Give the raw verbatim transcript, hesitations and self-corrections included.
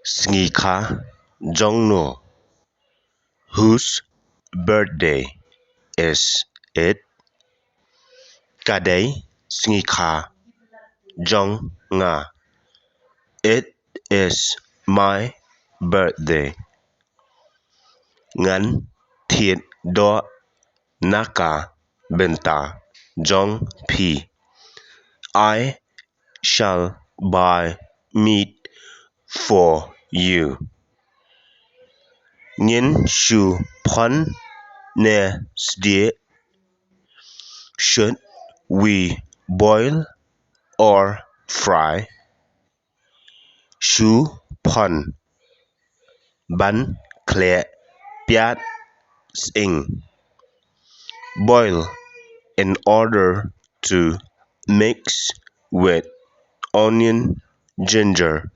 Sngi kha jong no? Whose birthday is it? Ka dei sngi kha jong nga. It is my birthday. Ngan thied doh na ka bynta jong phi. I shall buy meat for you. Ngin shu phon ne sdieh? Should we boil or fry? Shu phon. Ban khleh piat sying. Boil in order to mix with onion, ginger,